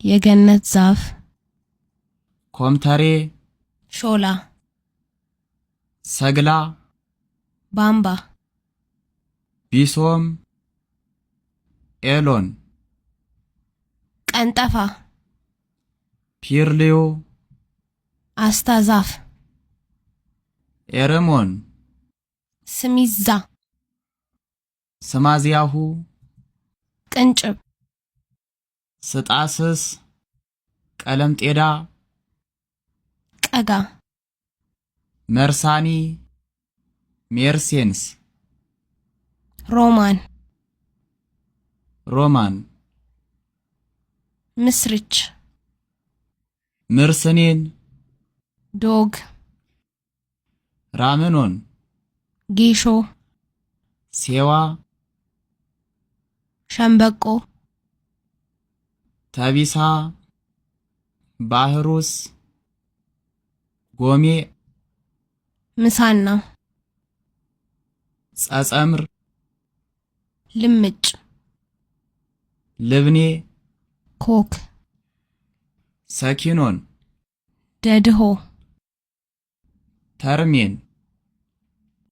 የገነት ዛፍ፣ ኮምተሬ፣ ሾላ፣ ሰግላ፣ ባምባ፣ ቢሶም፣ ኤሎን፣ ቀንጠፋ፣ ፒርልዩ፣ አስታ ዛፍ፣ ኤርሞን፣ ስሚዛ፣ ስማዝያሁ፣ ቅንጭብ፣ ስጣስስ፣ ቀለምጤዳ፣ ቀጋ፣ መርሳኒ፣ ሜርሴንስ፣ ሮማን፣ ሮማን፣ ምስርች፣ ምርስኔን፣ ዶግ፣ ራምኖን፣ ጌሾ፣ ሴዋ፣ ሸምበቆ፣ ተቢሳ፣ ባህሩስ፣ ጎሜ፣ ምሳና፣ ጸጸምር፣ ልምጭ፣ ልብኔ፣ ኮክ፣ ሰኪኖን፣ ደድሆ፣ ተርሜን።